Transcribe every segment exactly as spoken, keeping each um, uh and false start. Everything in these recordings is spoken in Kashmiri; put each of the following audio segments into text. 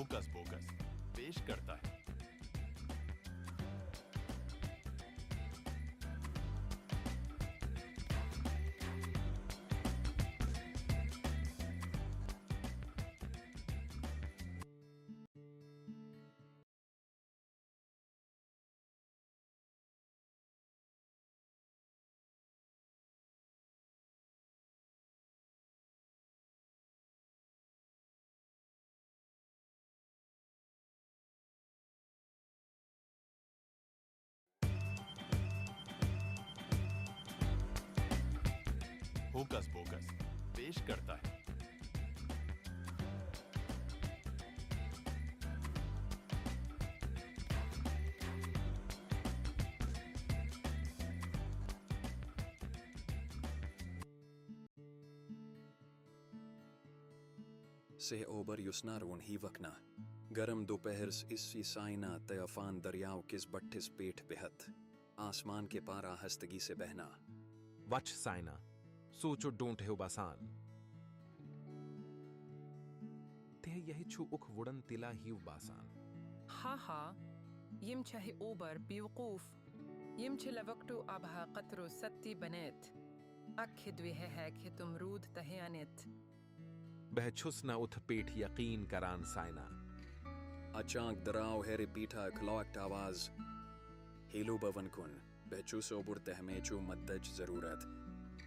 होकस पोकस पेश करता है। होकस पोकस पेश करता है। سہ اوبر یُس نہ رون ہی وکنا۔ گرم دوپہرس اس سی سائنا تیفان دریاو کس بٹھس پیٹھ بہت آسمان کے پارا ہستگی سے بہنا۔ وچھ سائنا، سوچو ڈونٹ ہیو باسان۔ تہ یہ چھو اکھ وُڑن تلا ہیو باسان۔ ہا ہا، یم چھہ اوبر بیوقوف۔ یم چھہ لوکٹو آبہا قطرو ستی بنیت۔ اکھ دویہ ہیکہ تم رود تہ انت۔ بہ چھس نہ اتھ پیٹھ یقین کران سائنا۔ اچانک دراو ہیرِ پیٹھا اکھ لۄکٹ آواز۔ ہیلو بہ ون کن، بہ چھس اوبر تہ مے چھو مددچ ضرورت۔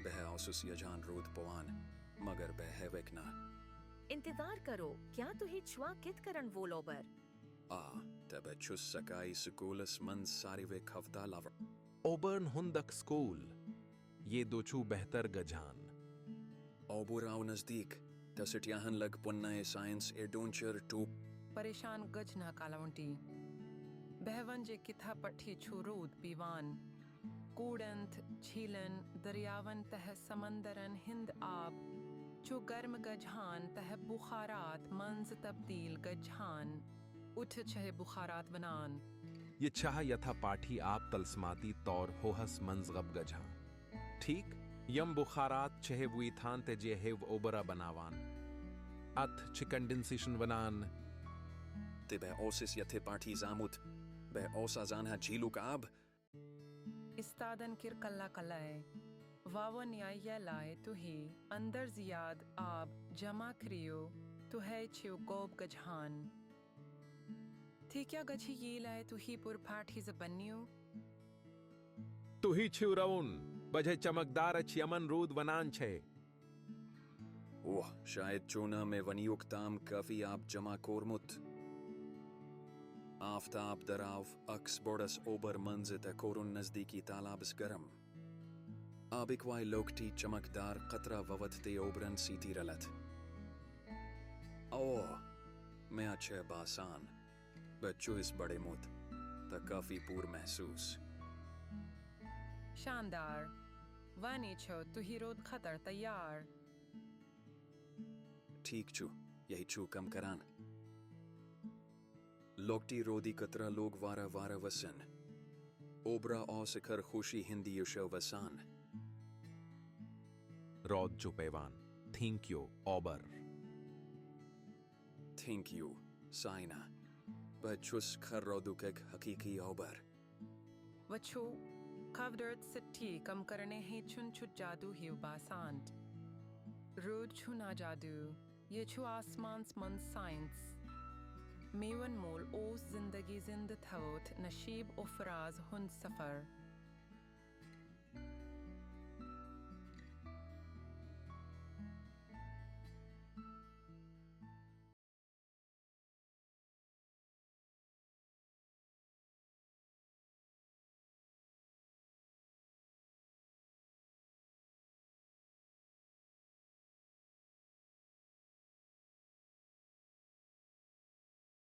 بہ اوسس یژھان رود پوان، مگر بہ ہیوک نہ۔ انتظار کرو، کیا تہی چھوا کتھ کرن وول اوبر؟ آ، تہ بہ چھس سکائی سکولس منز ساروے کھوتہ لور۔ اوبرن ہند اکھ سکول، یہ دو چھو بہتر گجھان۔ اوبر آو نزدیک، تہ سٹیاہن لگ پنہ سائنس ایڈونچر ٹوپ۔ پریشان گجھ نہ کالونٹی۔ بہ ون جہ کتھا پٹھی چھو رود پیوان۔ کوڑن تہ جھیلن، دریاون تہ سمندرن ہند آب چھو گرم گجھان تہ بخارات منز تبدیل گجھان۔ اتھ چھہ بخارات ونان۔ یہ چھہ یتھا پاٹھی آب تلسماتی طور ہوہس منز غب گجھان۔ ٹھیک، یم بخارات چھہ ویتھان تہ جہ ہیو اوبرا بناوان۔ اتھ چھہ کنڈنسیشن ونان۔ تہ بہ اوسس یتھے پاٹھی زامت، بہ اوسا زانہا جھیلک آب۔ استادن کر کلا کلائے۔ واو نیایہ لائے تہی اندر زیاد آب جمع کریو، تہی چھو گوب گجھان۔ تھی کیا گچھی یہ لائے تہی پر پاٹھی ز بنیو؟ تہی چھو رون، بجہ چمکدار اچ یمن رود ونان چھے۔ اوہ، شاید چونہ مے ونیوک تام کافی آب جمع کورمت۔ آفتاب دراو اکس بوڑس اوبر منز تہ کورن نزدیکی تالابس گرم۔ آبک وائے لوکٹی چمکدار قطرہ ووت تے اوبرن سیتی رلت۔ اوہ، مے اچھے باسان۔ بہ چھس بڑیمت تہ کافی پور محسوس۔ شاندار۔ وانی چھو تہی رود خطر تیار۔ ٹھیک چھو، یہی چھو کم کران۔ لوکٹی رودی قطرہ لوگ وارہ وارہ وسن۔ اوبرا او سکھر خوشی ہندی یشو وسان۔ رود چو پیوان۔ Thank U, Uber. Thank U, Saina. بہ چھس کھر رودک اکھ حقیقی اوبر۔ وچھو، قدرت سٹھی کم کرنے ہی چھن چھو جادو ہیو باسانٹ۔ رود چھو نا جادو، یہ چھو آسمانس منز سائنس۔ میون مول اوس زندگی زندہ تھوت نشیب و فراز ہند سفر۔